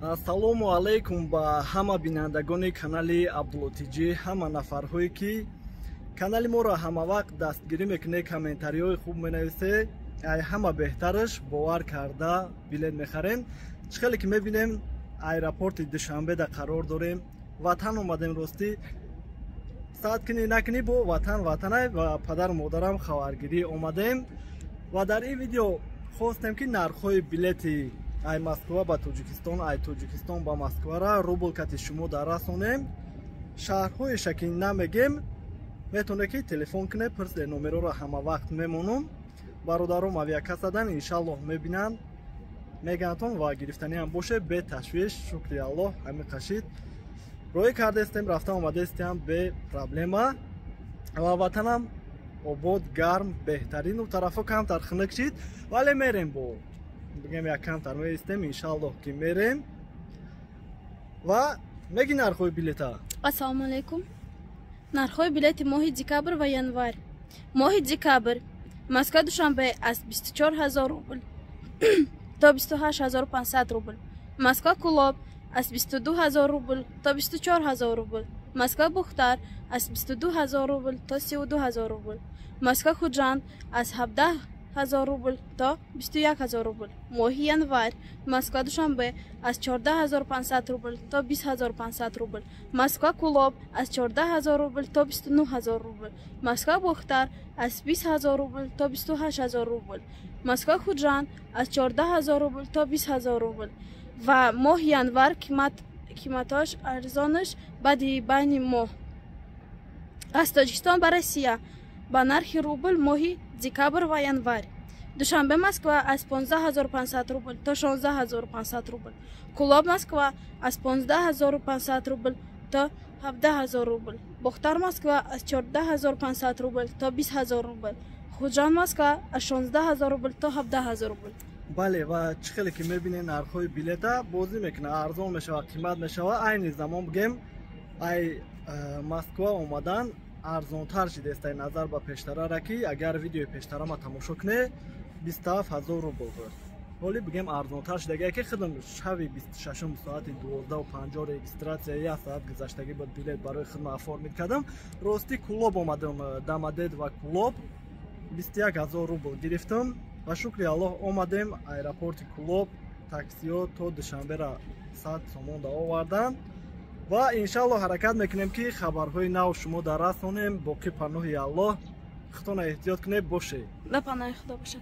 Ассалому алайкум ба ҳама бинандагони канали Абдуллотиҷӣ, ҳама нафарҳое ки канали моро ҳамавақт дастгирӣ мекунед, комментариҳои хуб менависед, ай ҳама беҳтараш бовар карда билет мехарем. Чӣ хеле ки мебинем, аэропорти Душанбеда қарор дорем. Ватан омадем, ростӣ саат кунӣ накунӣ бо ватан ватанай ва падару модарам хабаргирӣ омадем. Ва дар ин видео хостем ки нархҳои билети ай Москва ба Тоҷикистон, ай Тоҷикистон ба Москвара рубл кати шумо дар расонем. Шаҳрҳоеша ки намегем, метавонед ки телефон кунед, пурсед, номероро ҳама вақт мемонам. Бародаром авиакассадан, иншаллоҳ мебинанд, мегӯяндтон ва гирифтаниам боше бе ташвиш. Шукри Аллоҳ, ҳамин қашид роҳӣ кардестем, рафта омадестем бе проблема ва ватанам обод, гарм, беҳтарин. У тарафҳо камтар хунук шид, вале мерем, бо бигем як камтар меистем, иншаллоҳ ки мерем. Ва меги нархҳои билета. Ассалому алайкум. Нархҳои билети моҳи декабр ва январ. Моҳи декабр Москва Душанбе аз 24 ҳазор рубл то 28 500 рубл, Москва Кулоб аз 22 ҳазор рубл то 24 ҳазор рубл, Москва Бухтар аз 22 ҳазор рубл то 32 ҳазор рубл, Москва Худжанд аз 17 ҳазор рубл то 21 ҳазор рубл. Моҳи январ Москва Душанбе аз 14 500 рубл то 20 500 рубл, Москва Кулоб аз 14 ҳазор рубл то 29 ҳазор рубл, Москва Бухтар аз 20 ҳазор рубл то 28 ҳазор рубл, Москва Худжанд аз 14 ҳазор рубл то 20 ҳазор рубл. Ва моҳи январ қиматош арзонаш баъди байни моҳ. Аз Тоҷикистон ба Россия ба нархи рубл моҳи декабр ва январ: Душанбе Москва аз 15 500 рубл то 16 500 рубл, Кулоб Москва аз 15 500 рубл то 17 ҳазор рубл, Бохтар Москва аз 14 500 рубл то 20 ҳазор рубл, Хуҷанд Москва аз 16 ҳазор рубл то 17 ҳазор рубл. Бале, ва чӣ хеле ки мебинед, нархҳои билета бозӣ мекунад, арзон мешавад, қимат мешавад. Айни замон бигем, ай Москва омадан арзонтар шидест ай назар ба пештарара, ки агар видеои пештарама тамошо кунед, 27 ҳазор рубл буд. Ҳоли бигем арзонтар шидагие, ки худам шаби 26-ум соати 12:50 регистрация як соат гузаштагӣ буд, билет барои худам оформить кардам. Ростӣ Кулоб омадам, Домодедово Кулоб 21 ҳазор рубл гирифтам ва шукри Аллоҳ омадем аэропорти Кулоб, таксиҳо то Душанбера 100 сомон да оварданд. Ва иншаллоҳ ҳаракат мекунем, ки хабарҳои нав шумо дар расонем. Боқӣ паноҳи Аллоҳ, худтона эҳтиёт кунед, бошед. Ба паноҳи Худо бошад.